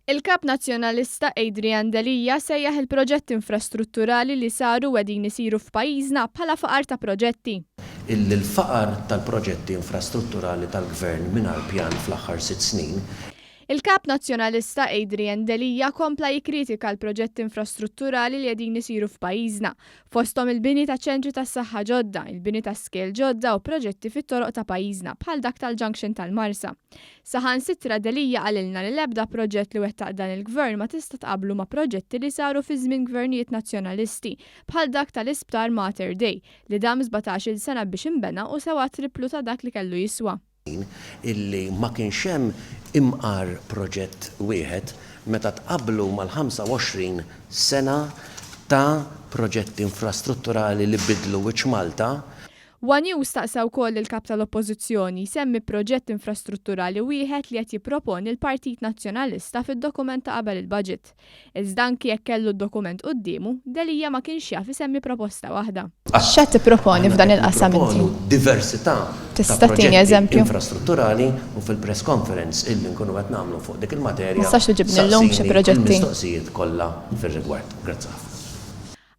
Il-Kap Nazzjonalista Adrian Delia sejjaħ il-proġetti infrastrutturali li saru u qegħdin isiru f'pajjiżna bħala faqar ta' proġetti. Illi l-faqar tal-proġetti infrastrutturali tal-Gvern mingħajr pjan fl-aħħar sitt snin. Il-Kap Nazzjonalista Adrian Delia kompla jikkritika l-proġetti infrastrutturali li qegħdin isiru f'pajjiżna, fosthom il-bini ta' ċentri tas-saħħa ġodda, il-bini ta' skejjel ġodda u proġetti fit-toroq ta' pajjiżna bħal dak tal-junction tal-Marsa. Saħansitra Delia qalilna li l-ebda proġett li wettaq dan il-Gvern ma tista' tqabblu ma' proġetti li saru fi żmien gvernijiet Nazzjonalisti, bħal dak tal-Isptar Mater Dei, li dam sbatax-il sena biex inbena u sewa t-tripplu ta' dak li kellu jiswa. Illi ma kienx hemm imqar proġett wieħed meta tqabblu mal-25 sena ta' proġetti infrastrutturali li biddlu wiċċ Malta. One News staqsa wkoll lill-Kap tal-Oppożizzjoni jsemmi proġett infrastrutturali wieħed li qed jipproponi l-Partit Nazzjonalista fid-dokument ta' qabel il-budget. Iżda anki jekk kellu d-dokument quddiemu, Delia ma kienx jaf isemmi proposta waħda. X'qed tipproponi Aħna f'dan qed il-qasam inti? nipproponu diversità ta' Tista' tini proġetti eżempju? infrastrutturali u fil-press conference illi nkunu qed nagħmlu fuq dik il-materja Tistax twiġibni llum b'xi saqsini proġetti? l-mistoqsijiet kollha fir-rigward. Grazzi ħafna.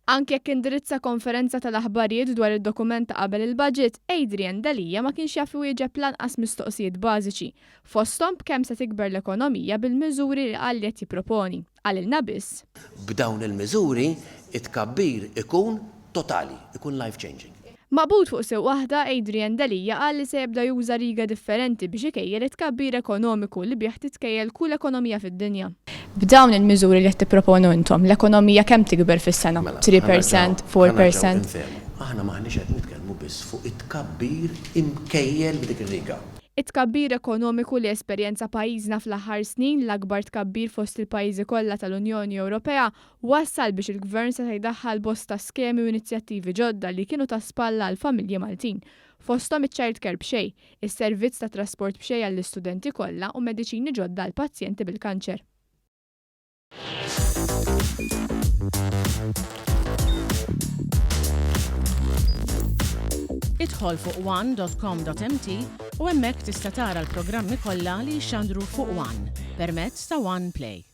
Anki jekk indirizza konferenza tal-aħbarijiet dwar id-dokument ta' qabel il-budget, Adrian Delia ma kienx jaf iwieġeb lanqas mistoqsijiet bażiċi, fosthom b'kemm se tikber l-ekonomija bil-miżuri li qal li qed jipproponi. Qalilna biss. B'dawn il-miżuri, it-tkabbir ikun totali, ikun life changing. Maqbud fuq sewq waħda, Adrian Delia qal li se jibda juża riga differenti biex ikejjel it-tkabbir ekonomiku li bih titkejjel kull ekonomija fid-dinja. B'dawn il-miżuri li qed tipproponu intom, l-ekonomija kemm tikber fis-sena? Mela, Three ħa nerġgħu percent, four ħa nerġgħu percent? infehmu. Aħna m'aħniex qed nitkellmu biss fuq it-tkabbir imkejjel b'dik ir-riga. It-tkabbir ekonomiku li esperjenza pajjiżna fl-aħħar snin, l-akbar tkabbir fost il-pajjiżi kollha tal-Unjoni Ewropea, Wassal biex il-Gvern seta' jdaħħal bosta skemi u inizjattivi ġodda li kienu ta' spalla għall-familji Maltin, fosthom iċ-child care b'xejn, is-servizz ta' trasport b'xejn għall-istudenti kollha u mediċini ġodda għall-pazjenti bil-kanċer. Idħol fuq one dot com dot mt u hemmhekk tista' tara l-programmi kollha li jixxandru fuq one permezz ta' One Play.